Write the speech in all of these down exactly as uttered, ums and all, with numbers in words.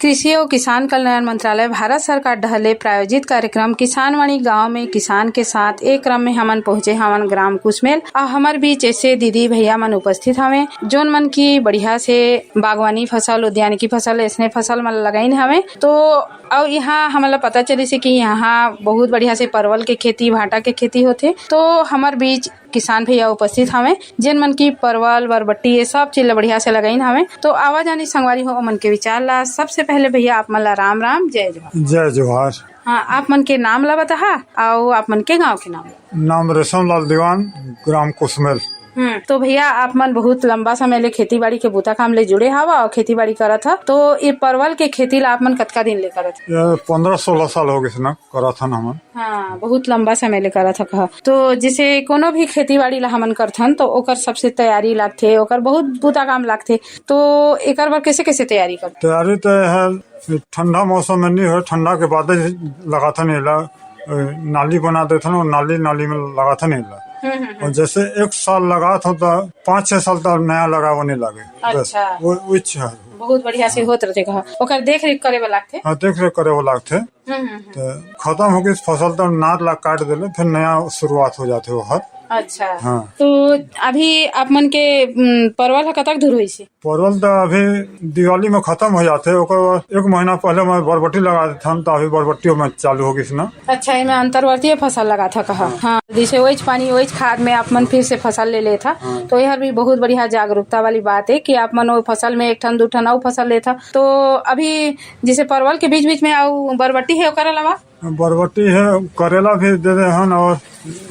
कृषि अउ किसान कल्याण मंत्रालय, भारत सरकार डहर ले प्रायोजित कार्यक्रम किसानवाणी गांव में किसान के साथ ए क्रम में हमन पहुंचे हवन ग्राम कुसमेल। अउ हमर बीच ऐसे दीदी भैया मन उपस्थित हवे, जोन मन की बढ़िया से बागवानी फसल, उद्यानिकी फसल, ऐसने फसल मन लगाइन हवे। तो अउ यहाँ हमन ला पता चलिस हे कि यहाँ बहुत बढ़िया से परवल के खेती, भांटा के खेती होथे। तो हमर बीच किसान भैया उपस्थित हवे, जेन मन की परवल, बरबट्टी, ये सब चीज ला बढ़िया से लगाइन हवे। तो आवा जानी संगवारी हो, ओमन के विचार ला। सबसे पहले भैया, आप मन ला राम राम, जय जोहार। जय जोहार। हाँ, आप मन के नाम ला बताहा, अउ आप मन के गांव के नाम। नाम रेशम लाल दीवान, ग्राम कुसमेल। हम्म, तो भैया, आप मन बहुत लंबा समय ले खेती बाड़ी के बूता काम ले जुड़े हवा अउ खेती बाड़ी करत हा, तो ये परवल के खेती ला आप मन कतका दिन ले करत हा? ये पन्द्रह सोलह साल हो गइस ना, करत हन हमन। हाँ, बहुत लंबा समय ले करत हा कहा। तो जैसे कोनो भी खेती बाड़ी ला हमन करथन, तो ओकर सबसे तैयारी लागथे, ओकर बहुत बूता काम लागथे। तो एकर बर कैसे कैसे तैयारी करथे? तैयारी तो है, ठंडा मौसम में नहीं हो, ठंडा के बाद लगाथन एला, अ, नाली बना देथन अउ नाली, नाली में लगाथन एला। हम्म, हम्म, हम्म। अउ जैसे एक साल लगात हो तो पाँच छह साल तक नया लगावा नहीं लागे। बस, अच्छा। वो, वो इच्छा है। बहुत बढ़िया से होत रथे कहा। ओकर देख रेख करे वाला लागथे। हाँ, देख रेख करे वाला लागथे। हम्म, हम्म, हम्म। तो खत्म हो गइस फसल तो नार ला काट देले, फिर नया शुरुआत हो जाथे ओहर। अच्छा। हाँ। तो अभी आप मन के, उम, परवल ह कतक दूर होइस हे? परवल तो अभी दिवाली में खत्म हो जाथे, ओकर एक महीना पहले मैं बरबट्टी लगा देथन, तो अभी बरबट्टियों में चालू हो गइस ना। अच्छा, एमे अंतर्वर्तीय फसल लगाथा कहा। हाँ। हाँ, जैसे ओइच पानी, ओइच खाद में आप मन फिर से फसल ले लेथा, हाँ। तो एहर भी बहुत बढ़िया जागरूकता वाली बात है कि आप मन वो फसल में एक ठन, दू ठन अउ फसल लेथा। तो अभी जैसे परवल के बीच-बीच में अउ बरबट्टी है, ओकर अलावा? बरबट्टी है, करेला भी दे दे हन, और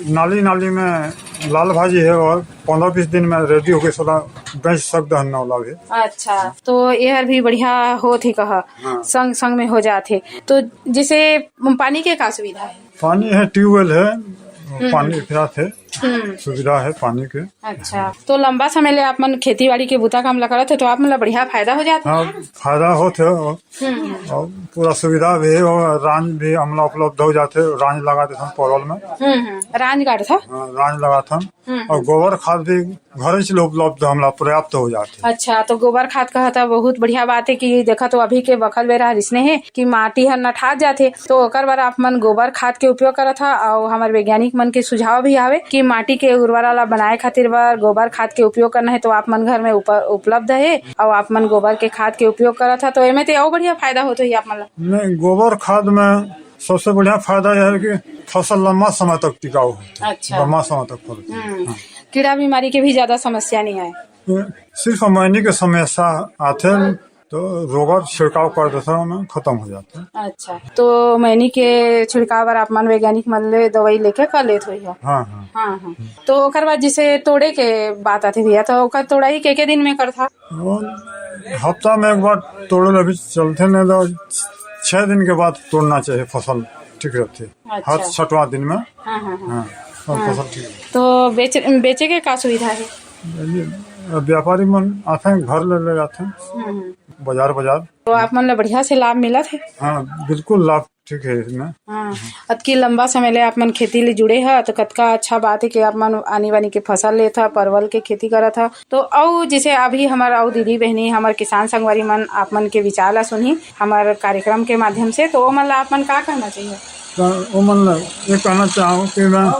नाली नाली में लाल भाजी है, और पन्द्रह बीस दिन में ready होके साला बेच सकते हन ओला भी। अच्छा, तो एहर भी बढ़िया होत ही कहा, हाँ। संग संग में हो जात हे। तो जैसे पानी के का सुविधा है? पानी है, ट्यूबवेल है, हम्म। पानी फिरात है, हम्म। सुविधा है पानी के। अच्छा, तो लंबा समय ले आप मन खेती बाड़ी के बूता काम ला करत हे, तो आप मन ला बढ़िया फायदा हो जात हे? हाँ, फायदा होत है, और, हम्म। और पूरा सुविधा भी है, और रांज भी हमला उपलब्ध हो जाते, रांज लगा देते हम परवल में। हम्म, हम्म, रांज गाड़था? हाँ, रांज लगाथन। हम्म। और गोबर खाद भी घर से उपलब्ध हमला पर्याप्त हो जाते। अच्छा, तो गोबर खाद कहा था, बहुत बढ़िया बात है कि देखा तो अभी के बखत बेरा रिसने है कि माटी हर नठात जाथे, तो ओकर बर आप मन गोबर खाद के उपयोग करत हा। और हमर वैज्ञानिक मन के सुझाव भी आवे कि माटी के उर्वरा ला बनाए खातिर बर गोबर खाद के उपयोग करना है, तो आप मन घर में उप-, उपलब्ध है और आप मन गोबर के खाद के उपयोग करत हा, तो एमे ते और बढ़िया फायदा होत होही आप मन ला। नहीं, गोबर खाद में सबसे बढ़िया फायदा यह है कि फसल लंबा समय तक टिकाऊ होती है, अच्छा। लंबा समय तक फलती है। हम्म। हाँ। कीड़ा बीमारी के भी ज्यादा समस्या नहीं आए। ये सिर्फ मैनी के समस्या आथे, तो गोबर छिड़काव कर देता हूँ मैं, खत्म हो जाता है। अच्छा, तो मैनी के छिड़काव बर आप मन वैज्ञानिक मन ले दवाई लेके कर लेत होही हो? हाँ, हाँ। हाँ, हाँ। तो ओकर बाद जैसे तोड़े के बात आथे भैया, तो ओकर तोड़ाई के के दिन में करथा? वो हफ्ता में एक बार तोड़े ले भी चलते, नहीं तो छह दिन के बाद तोड़ना चाहिए, फसल ठीक रहती है। अच्छा। हर छठवां दिन में। हाँ, हाँ, हाँ। हाँ, और हाँ। फसल ठीक है। तो बेच-, बेचे के का सुविधा है? ये व्यापारी मन आते हैं, घर ले, ले जाते हैं। हम्म, हम्म। बाजार, बाजार। तो आप मन ला बढ़िया से लाभ मिलत है? हाँ, बिल्कुल लाभ ठीक है इसमें। हाँ, अतकी लंबा समय ले आप मन खेती ले जुड़े ह, तो कतका अच्छा बात है कि आप मन आनी बानी के फसल लेत ह, परवल के खेती करत ह। तो अउ जैसे अभी हमर अउ दीदी बहनी, हमर किसान संगवारी मन आप मन के विचार ला सुनही हमर कार्यक्रम के माध्यम से, तो ओमन ला आप मन का कहना चाहिए? तो ओमन ला ये कहना चाहूँ कि मैं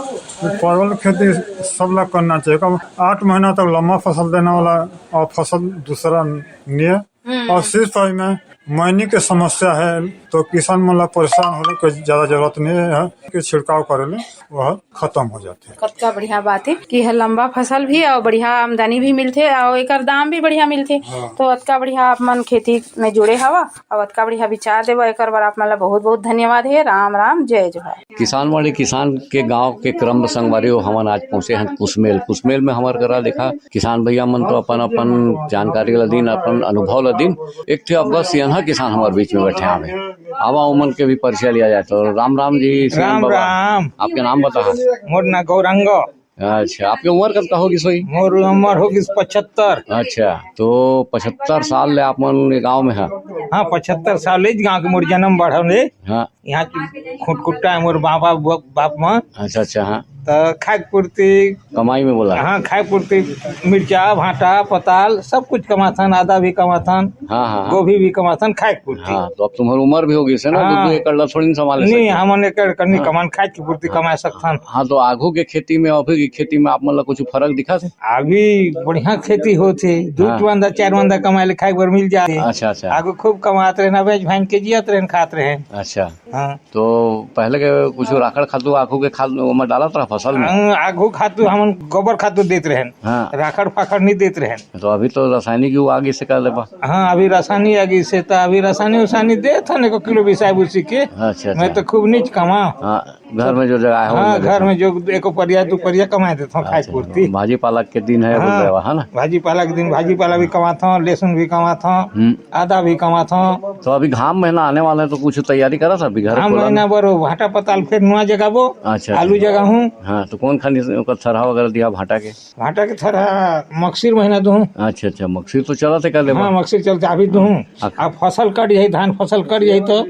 परवल खेती सब ला करना चाहिए। कम आठ महीना तक लंबा फसल देने वाला और फसल दूसरा नहीं है। हम्म। और सिर्फ एमे मैनी के समस्या है, तो किसान मन ला परेशान होने के ज्यादा जरूरत नहीं है कि छिड़काव करे ले, वह खत्म हो जाते हैं। कतका बढ़िया बात है कि यह लंबा फसल भी और बढ़िया आमदनी भी मिलथे और एकर दाम भी बढ़िया मिलथे। हाँ। तो अतका बढ़िया आप मन खेती में जुड़े हवा और अतका बढ़िया विचार देवा, एकर बर आप मन ला बहुत बहुत धन्यवाद है। राम राम, जय जोहार। किसान वाले किसान के गांव के क्रम संगवारी हो, हमन आज पहुंचे हैं कुसमेल। कुसमेल में हमर करा देखा किसान भैया मन तो अपन अपन जानकारी ला दिन, अपन अनुभव ला दिन। एक ठे अब्बा सियनहा किसान हमर बीच में बैठे हवे, आवा उमन के भी परिचय लिया जाए। तो राम राम जी सियान राम बाबा। राम। आपके नाम बता। मोर ना गौरंग। अच्छा, आपके उम्र कतका होगी सोई? मोर उम्र होगी पचहत्तर। अच्छा, तो पचहत्तर साल ले आप मन ये गांव में है? हाँ, पचहत्तर साल ले गांव के मोर जन्म बढ़ल है। हाँ। यहाँ खुटकुट्टा है मोर बाबा, बाप मन। अच्छा, अच्छा, हाँ। त खाए के पूर्ति। कमाई में बोला। हाँ, खाए के पूर्ति। मिर्चा, भांटा, पताल, सब कुछ कमाथन, आदा भी कमाथन, हाँ, हाँ, हाँ। गोभी भी कमाथन, खाए के पूर्ति। हाँ, तो अब तुम्हारी उम्र भी होगी से ना, हाँ। दो, दो एकड़ ला थोड़ी ना संभाले नहीं, सकते। हमन एकड़ करनी हाँ। कमान खाए के पूर्ति हाँ। कमा सकथन। हाँ, तो आगू के खेती में, अभी की खेती में आप मन ला कुछ फर्क दिखा थे? अभी बढ़िया खेती होथे, दू हाँ। टुवंदा, चार वंदा कमाए ले खाए बर मिल जाथे। अच्छा, अच्छा। आगू खूब कमात रहेन, बेच भांज के जियत रहेन, खात रहेन। अच्छा। हाँ। तो पहले के कुछ राखड़ खातू, आगू के खाद ओमा डालत रहा फसल में? हाँ, आगू खातू हमन गोबर खातू देत रहेन। हाँ। राखड़ फाखड़ नहीं देत रहेन। तो अभी तो रासायनिक युग आ गइसे कह लेबा। हाँ, अभी रासायनिक आ गइसे, त अभी रासायनिक उसायनिक देत हन एको किलो बिसाए बुसी के। अच्छा, अच्छा। मैं तो खूब नीच कमा। हाँ, घर में जो जगह है, हाँ, घर में जो एको परिया, दू परिया कमाए देथों खाए अच्छा, पूर्ति। भाजी पालक के दिन है, बोल हाँ, रहे हो, है ना? भाजी पालक के दिन भाजी पालक भी कमाथों, लहसुन भी कमाथों, हम्म। आदा भी कमाथों। तो अभी घाम महीना आने वाला है, तो कुछ तैयारी करा था अभी घर घाम खोला महीना में? बर भाटा पताल फिर नुआ जगाबो, अच्छा, आलू अच्छा। जगाहूँ। हाँ, तो कौन खानी ओकर थरहा वगैरह दिया भाटा के? भाटा के थरहा मक्सीर महीना दूँ। अच्छा, अच्छा, मक्सीर तो चलत है, कह लेबा। हाँ, मक्सीर चलत है, अभी दूँ। अच्छा। अब फसल कट जाही, धान फसल कट जाही तो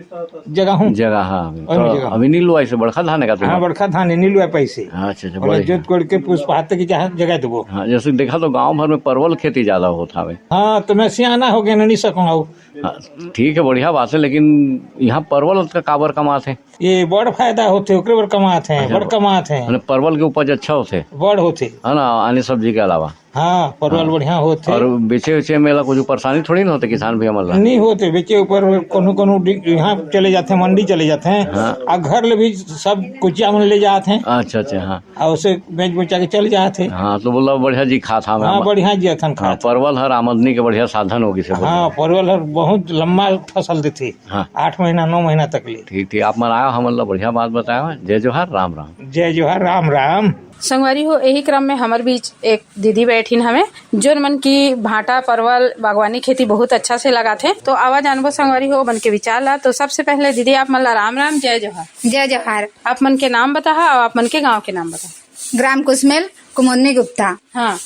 जगाहूँ। जगाहूँ। ओही में तो जगाहूँ। अभी नी लुआइसे, बड़खा धान है का हाँ, तुम्हारा? बड़खा धान है, नी लुआ पाइसे। अच्छा, अच्छा, ओला बढ़िया। जोत कोड़ के पुष्प हाथ तक जहाँ जगा देबो। हाँ, जैसे देखा तो गांव भर में परवल खेती ज्यादा होत हावे। हाँ, तो मैं सियाना हो गया, नहीं सकूँ। हाँ, ठीक है, बढ़िया बात है, लेकिन यहाँ परवल का काबर कमात है? ये बड़ फायदा होथे, ओकरे बर कमात हैं, अच्छा, बड़ कमात हैं। माने परवल के उपज अच्छा होथे? बड़ होथे। है ना, आने सब्जी के अलावा? हाँ, परवल हाँ। बढ़िया होथे। और बेचे उचे में ला कुछ परेशानी थोड़ी ना होथे किसान भैया मन ला? नहीं होथे, बेचे ऊपर कोनो कोनो डि-, यहाँ चले जाथे, मंडी चले जाथे। हाँ। आ घर ले भी सब कुचिया मन ले जात हैं। अच्छा, अच्छा, हाँ। और उसे बेच बुचा के चल जात है। हाँ, तो बोला बढ़िया जी खात हवे हाँ, हम। बढ़िया जी अथन हाँ, खात। परवल हर आमदनी के बढ़िया साधन होगी से बोला। हाँ, परवल हर बहुत लंबा फसल देथे। हाँ। आठ महीना, नौ महीना तक ले। ठीक, ठीक। आप मन आए हो, हमन ला बढ़िया बात बताए हो। जय जोहार, राम राम। जय जोहार, राम राम। संगवारी हो, यही क्रम में हमर बीच एक दीदी बैठिन हवे, जोन मन की भांटा, परवल, बागवानी, खेती बहुत अच्छा से लगाथे। तो आवा जानबो संगवारी हो, मन के विचार ला। तो सबसे पहले दीदी, आप मन ला राम राम, जय जोहार। जय जोहार। आप मन के नाम बताहा और आप मन के गांव के नाम बताहा। ग्राम कुसमेल, कुमुदनी गुप्ता। हाँ,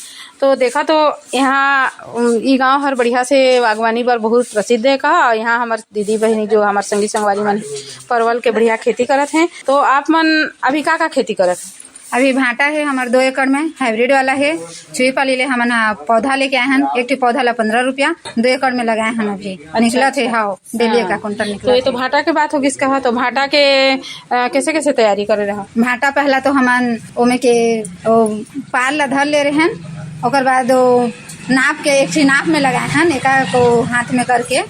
तो देखा तो यहाँ, उम, ई गांव हर बढ़िया से बागवानी बर बहुत प्रसिद्ध है कहा, और यहाँ हमर दीदी बहिनी जो हमर संगी संगवारी मन परवल के बढ़िया खेती करत हैं। तो आप मन अभी का का खेती करत हैं? अभी भांटा है हमर दो एकड़ में, हाइब्रिड वाला है। छुई पाली ले हमन, आ, पौधा लेके आए हन, एक ठो पौधा ला पन्द्रह रुपया, दो एकड़ में लगाए हन अभी। अच्छा, निकलत है, अच्छा। हाँ, डेली हाँ। एक कुंटल तो ये निकलत तो है। भांटा के बात होगिस कहा, तो भांटा के, अ, कैसे कैसे तैयारी करे रहा? भांटा पहला तो हमन ओमे के, ओ, पार ला धर ले रहेन, ओकर बाद ओ नाप के एक ठी नाप में लगाए हन, एका को हाथ में करके,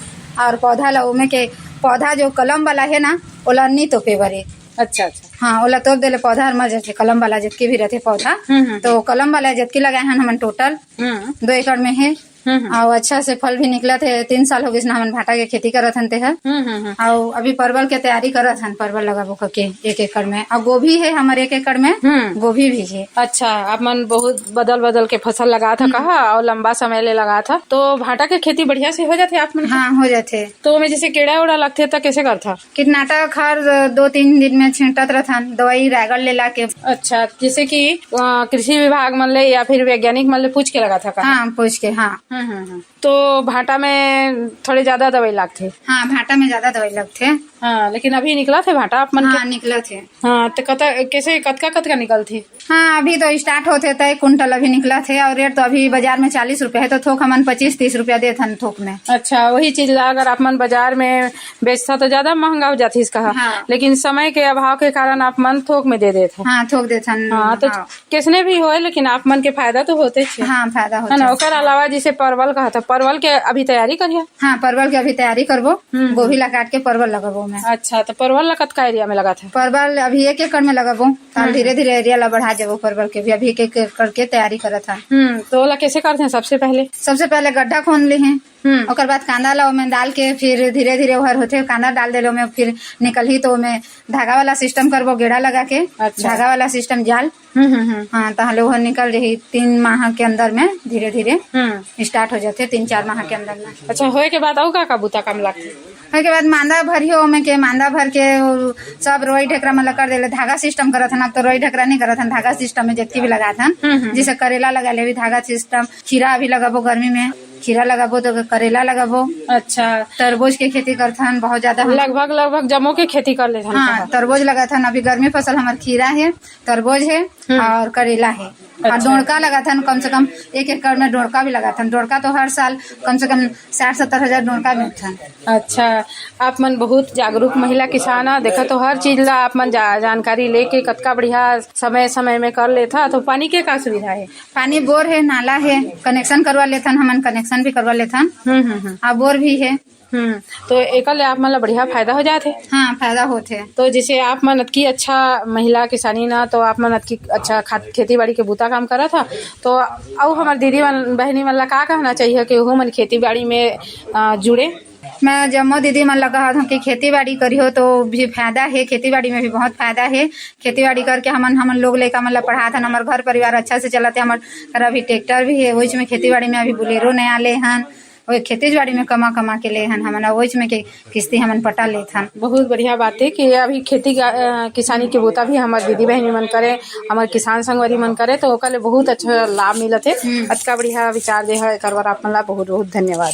और पौधा ला ओमे के, पौधा जो कलम वाला है ना, ओला नी तोपे बरे। अच्छा, अच्छा। हाँ, ओला तोप देले पौधा हर मर जाथे, कलम वाला जतकी भी रहथे पौधा। हम्म, हम्म। तो कलम वाला जतकी लगाए हन हमन टोटल हम्म। दो एकड़ में है। हम्म, हम्म। अउ अच्छा से फल भी निकलत हे। तीन साल हो गिस ना हमन भांटा के खेती करत हन ते ह। हम्म, हम्म, हम्म। अउ अभी परवल के तैयारी करत हन, परवल लगाबो करके एक एकड़ में। अउ गोभी हे हमर एक एकड़ में, हम्म। गोभी भी हे। अच्छा, आप मन बहुत बदल बदल के फसल लगात ह हम्म। कहा, अउ लंबा समय ले लगात ह, तो भांटा के खेती बढ़िया से हो जाथे आप मन के? हाँ, हो जाथे। तो ओमे जैसे कीड़ा उड़ा लगथे त कैसे करथा? कीटनाशक हर दो तीन दिन में छिंटत रथन, दवाई रायगढ़ ले लाके। अच्छा, जैसे कि, अ, कृषि विभाग मन ले या फिर वैज्ञानिक मन ले पूछ के लगाथा का? हाँ, पूछ के, हाँ। हम्म, हम्म, हम्म। तो भांटा में थोड़े ज्यादा दवाई लागथे? हाँ, भांटा में ज्यादा दवाई लगथे। हाँ, लेकिन अभी निकलत हे भांटा आप मन के? हाँ, निकलत हे। हाँ, तो कत-, कैसे, कतका, कतका निकलथे? हाँ, अभी तो start होथे, त एक कुंटल अभी निकलत हे, और rate तो अभी बाजार में चालीस रुपया हे, तो थोक हमन पच्चीस तीस रुपया देथन थोक में। अच्छा, वही चीज ला अगर आप मन बाजार में बेचता तो ज्यादा महंगा हो जाथे इसका। हाँ। लेकिन समय के अभाव के कारण आप मन थोक में दे देत हो। हाँ, थोक देथन। हाँ, तो हाँ। किसने भी होए, लेकिन आप मन के फायदा तो होते छे। हाँ, फायदा है ना? होथे। ओकर अलावा जैसे परवल का था, परवल के अभी तैयारी करिए। हाँ, परवल के अभी तैयारी करबो। हम्म। गोभी ला काट के परवल लगाबो मैं। अच्छा, तो परवल ला कतका area में लगाथा? परवल अभी एक एकड़ में लगाबो, तो हम्म। धीरे-धीरे area ला बढ़ा जाबो परवल के भी। अभी एक-एक करके तैयारी करत हन। हम्म, तो ओला कैसे करथे सबसे पहले? सबसे पहले गड्ढा खोन ली हैं, हम्म। ओकर बाद कांदा ला ओमे डाल के फिर धीरे-धीरे ओहर होथे, कांदा डाल देले ओमे फिर निकलही तो ओमे धागा वाला system करबो, गेड़ा लगा के, अच्छा। धागा वाला system जाल। हम्म, हम्म, हम्म। हाँ, ताहले ओहर निकल जाही तीन माह के अंदर में, धीरे-धीरे हम्म। Start हो जाथे तीन चार माह के अंदर में। अच्छा, होए के बाद अउ का का बूता काम लागथे? होए के बाद मांदा भरियो, ओमे के मांदा भर के उ सब रोई ढेकरा मन ला कर देले, धागा system करत हन। अब तो रोई ढेकरा नहीं करत हन, धागा system में जतकी भी लगात हन। हम्म, हम्म। जैसे करेला लगा ले, अभी धागा system, खीरा अभी लगाबो गर्मी में, खीरा लगाबो तो करेला लगाबो। अच्छा। तरबूज के खेती करथन बहुत ज्यादा हम। लगभग, लगभग जम्मो के खेती कर लेथन हाँ, का? तरबूज लगाथन। अभी गर्मी फसल हमर खीरा हे, तरबूज हे हम्म। और करेला हे। और अच्छा। डोड़का लगाथन, कम से कम एक एकड़ में डोड़का भी लगाथन। डोड़का तो हर साल कम से कम साठ सत्तर हजार डोड़का बेचथन। अच्छा, आप मन बहुत जागरूक महिला किसान आ, देखा तो हर चीज ला आप मन जा, जानकारी लेके कतका बढ़िया समय, समय में कर लेथा। तो पानी के का सुविधा हे? पानी बोर हे, नाला हे, कनेक्शन करवा लेथन हमन, कनेक्शन भी करवा लेथन। हम्म, हम्म, हम्म। आ बोर भी हे। हम्म, तो एकर ले आप मन ला बढ़िया फायदा हो जात हे। हाँ, फायदा होत हे। तो जैसे आप मन अतकी अच्छा महिला किसानी ना, तो आप मन अतकी अच्छा खा-, खेती बाड़ी के बूता काम करत हा, तो अउ हमर दीदी मन, बहिनी मन ला का कहना चाहिए कि ओहू मन खेती बाड़ी में, अ, जुड़े? मैं जम्मो दीदी मन ला कहत हूँ कि खेती बाड़ी करिहो तो भी फायदा हे, खेती बाड़ी में भी बहुत फायदा हे। खेती बाड़ी करके हमन, हमन लोग लइका मन ला पढ़ात हन, हमर घर परिवार अच्छा से चलत हे। हमर घर अभी ट्रैक्टर भी हे, ओइच में खेती बाड़ी में अभी बुलेरो नया ले हन, ओए खेती बाड़ी में कमा कमा के ले हन हमन, ओइच में के किस्ती हमन पटा लेथन। बहुत बढ़िया बात हे कि अभी खेती का, अ, किसानी के बूता भी हमर दीदी बहिनी मन करे, हमर किसान संगवारी मन करे, तो ओकर ले बहुत अच्छा लाभ मिलत हे। हम्म। अतका बढ़िया विचार दे हे, एकर बर आप मन ला बहुत बहुत धन्यवाद।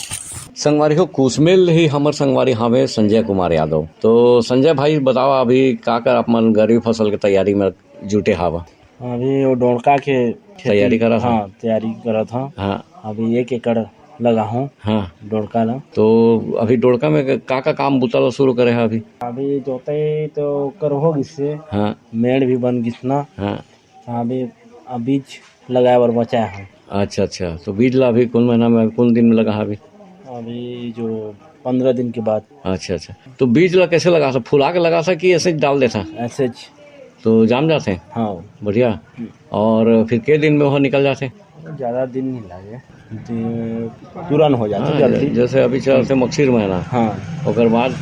संगवारी हो, कुसमेल ही हमर संगवारी हावे संजय कुमार यादव। तो संजय भाई, बतावा, अभी का कर आप मन गरीब फसल के तैयारी में जुटे हावा? अभी वो डोड़का के खेती तैयारी करत हन? हाँ, तैयारी करत हन। हाँ। अभी एक एकड़ लगाहूँ हाँ। डोड़का ला। तो अभी डोड़का में का, का काम बूता ला शुरू करे हा अभी? अभी जोतई तो कर हो गिस हे, हाँ। मेड़ भी बन गिस ना। हाँ। तो अभी अब बीज लगाए बर बचाए हन। अच्छा, अच्छा। तो बीज ला अभी कौन महीना में, कौन दिन में लगा हा अभी? अभी जो पंद्रह दिन के बाद। अच्छा, अच्छा। तो बीज ला कैसे लगा सा? फुला के लगा सा कि ऐसे ही डाल देता? ऐसे ही। तो जाम जाते हैं? हाँ। बढ़िया। हम्म। और फिर के दिन में वो निकल जाते हैं? ज्यादा दिन नहीं लागे, तो तुरंत हो जाते हाँ, जल्दी। जैसे अभी चलते मक्षीर महीना, हाँ। ओकर बाद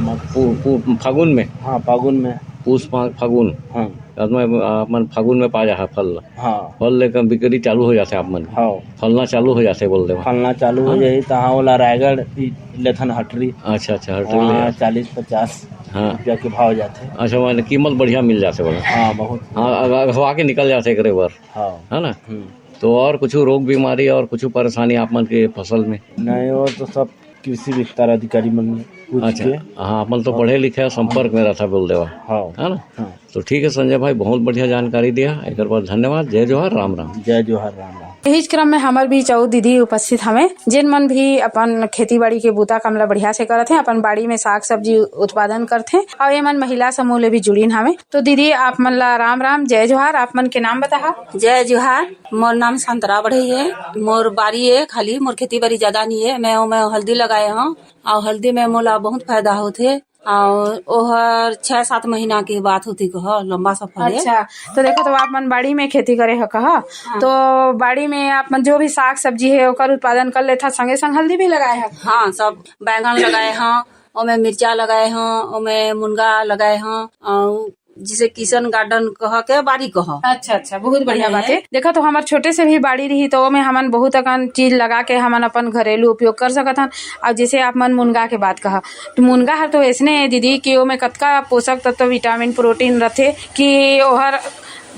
मक- पू-, पू-, फागुन में। हाँ, फागुन में। पूस फा-, फागुन। हाँ। अदमा अपन फागुन में पा जा है फल ला। हाँ। फल लेकर बिक्री चालू हो जाते आप मन। हाँ। फलना चालू हो जाते बोल दे। फलना चालू हो हाँ। जाही, तहाँ ओला रायगढ़ ही लेथन हटरी। अच्छा, अच्छा, हटरी ले वहाँ जाते। चालीस पचास हाँ। रुपया के भाव जाते। अच्छा, माने कीमत बढ़िया मिल जाते बोले। हाँ, बहुत। हाँ, अग-, अगवा के निकल जाते एकरे बर। हाँ। है ना? हम्म। तो और कुछ रोग बीमारी और कुछ परेशानी आप मन के फसल में? नहीं, वो तो सब कृषि विस्तार अधिकारी मन पूछ अच्छा, के। हाँ, अपन तो हाँ। पढ़े लिखे, संपर्क में रहता बोल देवा। हाँ। है ना? हाँ। तो ठीक है संजय भाई, बहुत बढ़िया जानकारी दिया, एकर बर धन्यवाद। जय जोहार, राम राम। जय जोहार, राम राम। यही क्रम में हमर बीच अउ दीदी उपस्थित हवे, जिन मन भी अपन खेती बाड़ी के बूता काम ला बढ़िया से करत हे, अपन बाड़ी में साग सब्जी उत्पादन करथे, अउ एमन महिला समूह ले भी जुड़िन हवे। तो दीदी, आप मन ला राम राम, जय जोहार। आप मन के नाम बताहा। जय जोहार, मोर नाम संतरा बढ़ई हे। मोर बारी हे खाली, मोर खेती बाड़ी ज्यादा नहीं हे। मैं ओमे हल्दी लगाए हूँ, अउ हल्दी में मोला बहुत फायदा होथे। अउ ओहर छह सात महीना के बात होथे, कह लंबा सफर हे। अच्छा, तो देखो, तो आप मन बाड़ी में खेती करे हो कहा, हाँ। तो बाड़ी में आप मन जो भी साग सब्जी हे, ओकर उत्पादन कर लेथा, संगे संग हल्दी भी लगाए हो? हाँ, सब बैंगन लगाए हूँ, ओमे मिर्चा लगाए हूँ, ओमे मुनगा लगाए हूँ, अउ जिसे किशन गार्डन कह के बारी कह। अच्छा, अच्छा, बहुत बढ़िया बात हे। देखा तो हमर छोटे से भी बाड़ी रही, तो ओमे हमन बहुत अकन चीज लगा के हमन अपन घरेलू उपयोग कर सकत हन। अउ जैसे आप मन मुनगा के बात कहा, तो मुनगा हर तो ऐसने हे दीदी कि ओमे कतका पोषक तत्व, विटामिन, प्रोटीन रथे कि ओहर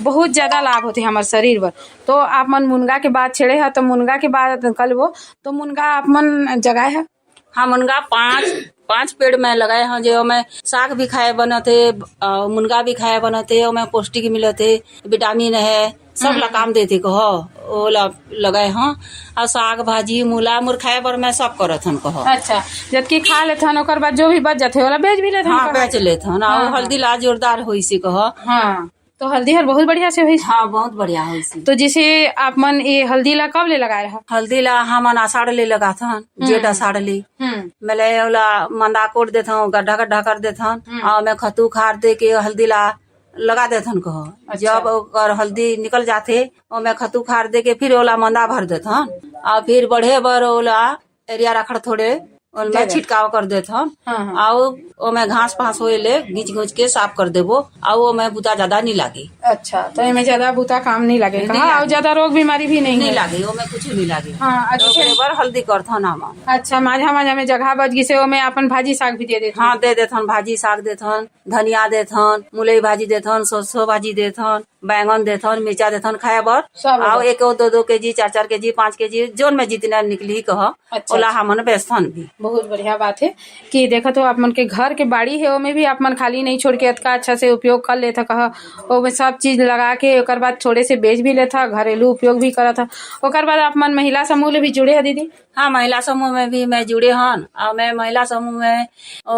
बहुत ज्यादा लाभ होथे हमर शरीर बर। तो आप मन मुनगा के बात छेड़े ह, तो मुनगा के बात कर लेबो, तो मुनगा आप मन जगाए ह? हाँ, मुनगा पाँच, पाँच पेड़ मैं लगाए हूँ, जे ओमे साग भी खाए बनत हे, अउ मुनगा भी खाए बनत हे, ओमे पौष्टिक मिलत हे, विटामिन हे, सब ला काम देथे कहो, ओला लगाए हूँ। अउ साग भाजी मूला मोर खाए बर मैं सब करत हन कहो। अच्छा, जबकि खा लेथन, ओकर बाद जो भी बच जाथे, ओला बेच भी लेथन हाँ, कहो। बेच लेथन। अउ हाँ, हाँ। हल्दी ला जोरदार होइसे कहो। हाँ। तो हल्दी हर बहुत बढ़िया से होइस। हाँ, बहुत बढ़िया होइस। तो जैसे आप मन ये हल्दी ला कब ले लगाए रहा? हल्दी ला हमन आषाढ़ ले लगाथन, हम्म। जेठ आषाढ़ ले। हम्म। मैं ले ओला मंदा कोड़ देथन, गड्ढा गड्ढा कर देथन, हम्म। अउ मैं खतू खार दे के हल्दी ला लगा देथन कहो। अच्छा। जब ओकर हल्दी निकल जाथे, ओमे खतू खार दे के फिर ओला मंदा भर देथन, अउ फिर बढ़े बर ओला एरिया राखड़ थोड़े ओमे छिटकाव कर देथन। हाँ, हाँ। अउ ओमे घास पास होए ले घींच घूंच के साफ कर देबो, अउ ओमे बुता ज्यादा नहीं लागे। अच्छा, तो एमे ज्यादा बुता काम नहीं लागे नहीं कहा, लागे। अउ ज्यादा रोग बीमारी भी नहीं नहीं है। लागे, ओमे कुछ नहीं लागे। हाँ, अच्छा, तो ओकरे बर हल्दी करथन हमन। अच्छा, माझा माझा में जगह बच गिसे, ओमे अपन भाजी साग भी दे देथन। हाँ, दे देथन, भाजी साग देथन, धनिया देथन, मुलई भाजी देथन, सरसों भाजी देथन, बैंगन देथन, मिर्चा देथन खाए बर। सब अउ देथन। एक दो दो केजी, चार चार केजी, पाँच केजी, जोन में जितना निकली कह, अच्छा, ओला अच्छा। हमन बेचथन भी। बहुत बढ़िया बात है कि देखत हो, आप मन के घर के बाड़ी है, ओमे भी आप मन खाली नहीं छोड़ के अतका अच्छा से उपयोग कर लेथा कह, ओमे सब चीज लगा के ओकर बाद थोड़े से बेच भी लेथा, घरेलू उपयोग भी करत ह। ओकर बाद आप मन महिला समूह ले भी जुड़े ह दीदी? हाँ, महिला समूह में भी मैं जुड़े हन, अउ मैं महिला समूह में, ओ,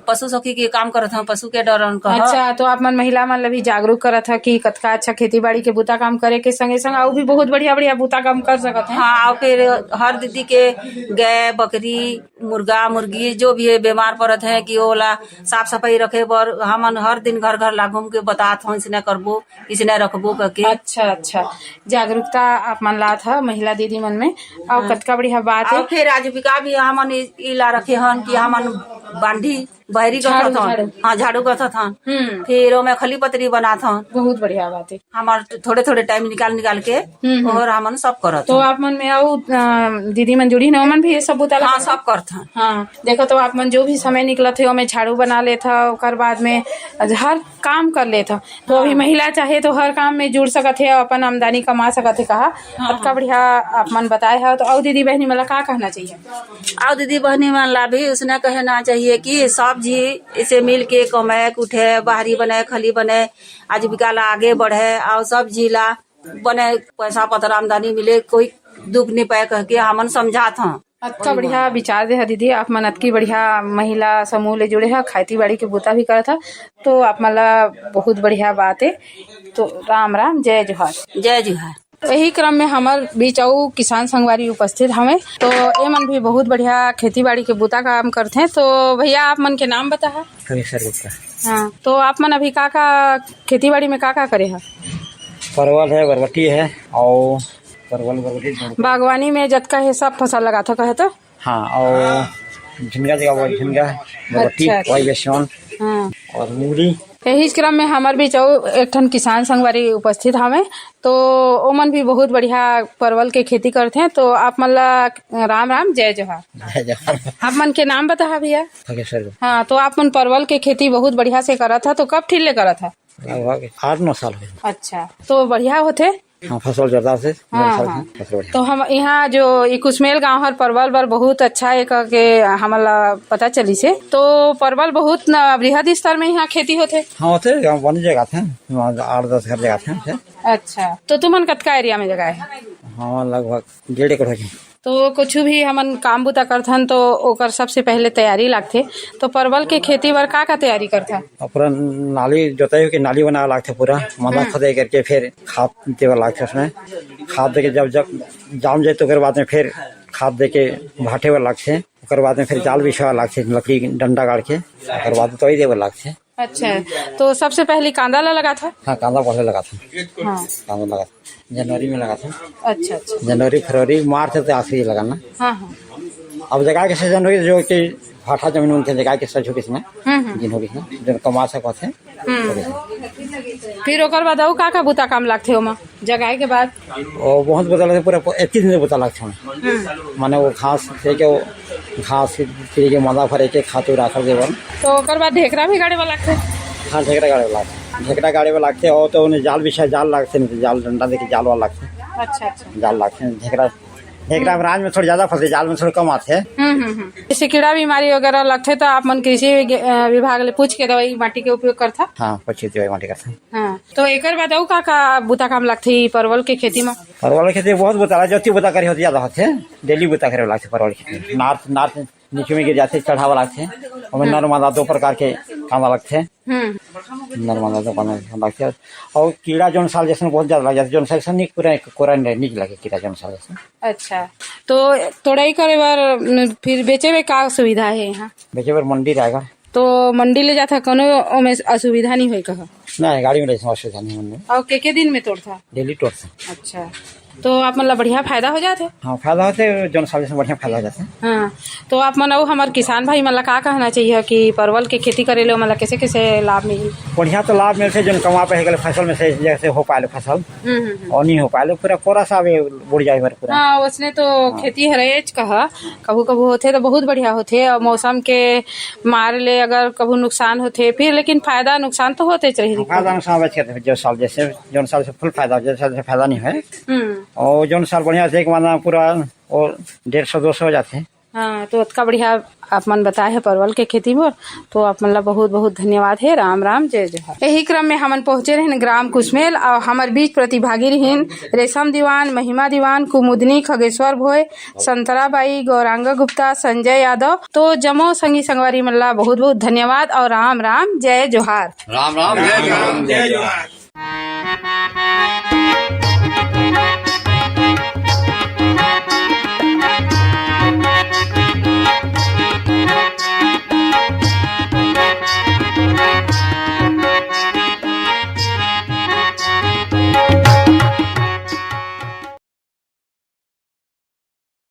पशु सखी के काम करत हन, पशु के डरन कह। अच्छा, तो आप मन महिला मन ला भी जागरूक करत ह कि कतका अच्छा खेती बाड़ी के बुता काम करे के संगे संग अउ भी बहुत बढ़िया बढ़िया बुता काम कर सकत ह। हाँ, अउ फिर हर दीदी के गाय, बकरी, मुर्गा, मुर्गी जो भी है बीमार पड़त है कि ओला साफ सफाई रखे बर हमन हर दिन घर घर ला घूम के बतात हन, इसने करबो, इसने रखबो करके। अच्छा, अच्छा, जागरूकता आप मन लात ह महिला दीदी मन में, अउ हाँ। कतका बढ़िया बात है। अउ फिर आजीविका भी हमन इ-, इला रखे हन कि हमन बांधी बहरी झाड़ू, गथत हन। झाड़ू। हाँ, झाड़ू गथत हन। हम्म। फिर ओमे खली पतरी बनात हन। बहुत बढ़िया बात है। हमर थोड़े थोड़े टाइम निकाल निकाल के हम्म, हम्म। और हमन सब करत तो हन। आप मन में अउ, अ, दीदी मन जुड़ी न, ओमन भी ये सब बुता ला हाँ, करथन? सब करथन। हाँ, देखो तो आप मन जो भी समय निकलत हे, ओमे झाड़ू बना लेत ह, ओकर बाद में हर काम कर लेत ह। तो अभी हाँ। महिला चाहे तो हर काम में जुड़ सकत हे, अपन आमदनी कमा सकत हे कहा। हाँ, कतका हाँ। बढ़िया आप मन बताए ह। तो अउ दीदी बहनी मन ला का कहना चाहिए? अउ दीदी बहनी मन ला भी उसने कहना चाहिए कि सब झी इसे मिल के कमाए, उठे, बाहरी बने, खली बने, आजीविका ला आगे बढ़े, अउ सब झी ला बने पैसा पतर आमदनी मिले, कोई दुख नहीं पाए कह के हमन समझात हन। अतका बढ़िया विचार दे ह दीदी, आप मन अतकी बढ़िया महिला समूह ले जुड़े ह, खेती बाड़ी के बुता भी करत ह, तो आप मन ला बहुत बढ़िया बात है। तो राम राम, जय जोहार। जय जोहार। यही क्रम में हमर बीच अउ किसान संगवारी उपस्थित हवे, तो ए मन भी बहुत बढ़िया खेती बाड़ी के बुता काम करथे। तो भैया, आप मन के नाम बताहा? हमेशर गुप्ता। हाँ, तो आप मन अभी का का खेती बाड़ी में का का करे ह? परवल है, बरबटी है, और परवल, बरबटी, बरबटी। बागवानी में जतका है सब फसल लगाथो कहे तो? हाँ, और झिनगा जगह वो झिनगा, बरबटी, अच्छा, अच्छा। वाई बेसन हाँ। और मूली। यही क्रम में हमर बीच अउ एक ठन किसान संगवारी उपस्थित हवे, तो ओमन भी बहुत बढ़िया परवल के खेती करथे। तो आप मन ला राम राम, जय जोहार। जय जोहार। आप मन के नाम बताहा भैया? खगेश्वर। हाँ, तो आप मन परवल के खेती बहुत बढ़िया से करत ह, तो कब ठीक ले करत ह? लगभग आठ नौ साल हो गए। अच्छा, तो बढ़िया होथे। हाँ, फसल जोरदार से, हाँ, जोरदार हाँ। से, फसल बढ़िया। तो हम यहाँ जो ई कुसमेल गांव हर परवल बर बहुत अच्छा है कह के हमन ला पता चलिस हे। तो परवल बहुत न बृहद स्तर में यहाँ खेती होथे। हाँ, होथे, गाँव बनी जगह थे, वहाँ आठ दस घर जगह थे, थे। अच्छा, तो तुमन कतका एरिया में जगह है? हाँ, लगभग डेढ़ एकड़ होही। तो कुछ भी हमन काम बुता करथन तो ओकर सबसे पहले तैयारी लागथे। तो परवल के खेती बर का का तैयारी करथन? ओकरा नाली जोताई होके नाली बनावे लागथे पूरा, मंदा हम्म। खोदाई करके फिर खाद देवे लागथे उसमें। खाद देके जब, जब जाम जाए तो ओकर बाद में फिर खाद देके भाटे बर लागथे। ओकर बाद में फिर जाल बिछावे लागथे, लकड़ी डंडा गाड़ के, ओकर बाद तोई देवे लागथे। अच्छा, तो सबसे पहले कांदा ला लगाथा? हाँ, कांदा पहले लगाथा। हाँ। कांदा लगाथा। जनवरी में लगाथा। अच्छा, अच्छा। जनवरी, फरवरी, मार्च से आखिरी लगाना। हाँ, हाँ। अब जगह के सीजन होई, जो कि भाठा जमीन उनके जगह के सजो किसने, हम्म, हम्म। जिन हो किसने, जो कमा सकत है। हम्म। फिर ओकर बाद अउ का का बुता काम लागथे ओमा? जगाए के बाद? ओ, बहुत बुता लगथे, पूरा प-, इक्कीस दिन बुता लगथे ओमा। हम्म। माने वो घास, ठीक है, वो घास के, ठीक है, मादा भरे के खातू राखल देवन। तो ओकर बाद ढेकरा भी गाड़े वाला लगथे? हाँ, ढेकरा गाड़े वाला लगथे। ढेकरा गाड़े वाला लगथे, और तो उन्हें जाल बिछा, जाल लगथे, नहीं तो जाल डंडा देके जाल वाला लगथे। अच्छा, अच्छा। जाल लगथे, ढेकरा, ढेकरा में राज में थोड़ा ज्यादा फंसे, जाल में थोड़ा कम आथे। हम्म, हम्म, हम्म। जैसे कीड़ा बीमारी वगैरह लगथे तो आप मन कृषि विग-, अ, विभाग ले पूछ के दवाई माटी के उपयोग करथा? हाँ, पूछ के दवाई माटी करथा। हाँ, तो एकर बाद अउ का का बुता काम लगथे ई परवल के खेती म? परवल के खेती बहुत बुता, जति बुता करे होती ज्यादा होथे, डेली बुता करे लागथे परवल के खेती। नार, नार नीचे में गिर जाथे, चढ़ावा लागथे, ओमे हम्म। नर मादा दो प्रकार के कांदा लगथे। हम्म। नर मादा दो कांदा लगथे। और कीड़ा जोन साल जैसन बहुत ज्यादा लग जाथे, जोन साल जैसन नीक पूरा कोरा नीक लगे कीड़ा जोन साल जैसन। अच्छा, तो तोड़ाई करे बर, न, फिर बेचे बर का सुविधा है यहाँ? बेचे बर मंडी रहेगा। तो मंडी ले जाथा, कोनो ओमे असुविधा नहीं होय कहा? नहीं, गाड़ी में ले जाथा, असुविधा नहीं होने। और के के दिन में तोड़था? डेली तोड़था। अच्छा, तो आप मन ला बढ़िया फायदा हो जाथे? हाँ, फायदा होथे, जोन साल से बढ़िया फायदा हो जाथे। हाँ, तो आप मन अउ हमर किसान भाई मन ला का कहना चाहिए कि परवल के खेती करे ले ओमन ला कैसे कैसे लाभ मिली? बढ़िया तो लाभ मिलथे, जोन कमा पे गले फसल में से, जैसे हो पाए ले फसल, हम्म, हम्म, हम्म। और नहीं हो पाए ले पूरा कोरा सा भी बुड़ जाए बर पूरा। हाँ, उसने तो हाँ। खेती हरेच कहा, कभू कभू होथे तो बहुत बढ़िया होथे, और मौसम के मार ले अगर कभू नुकसान होथे फिर, लेकिन फायदा नुकसान तो होते चाहिए। फायदा नुकसान बच के जो साल जैसे, जोन साल से फुल फायदा, जो साल से फायदा नहीं है, हम्म। और जोन साल बढ़िया से एक माना पूरा और डेढ़ सौ दो सौ हो जाते हैं। हाँ, तो अतका बढ़िया आप मन बताए हे परवल के खेती बर, तो आप मन ला बहुत बहुत धन्यवाद हे। राम राम, जय जोहार। यही क्रम में हमन पहुंचे रहिन ग्राम कुसमेल और हमर बीच प्रतिभागी रहिन रेशम दीवान, महिमा दीवान, कुमुदनी, खगेश्वर भोय, संतरा बाई, गौरांग गुप्ता, संजय यादव। तो जम्मो संगी संगवारी मन ला बहुत बहुत धन्यवाद और राम राम, जय जोहार। राम राम, जय जोहार।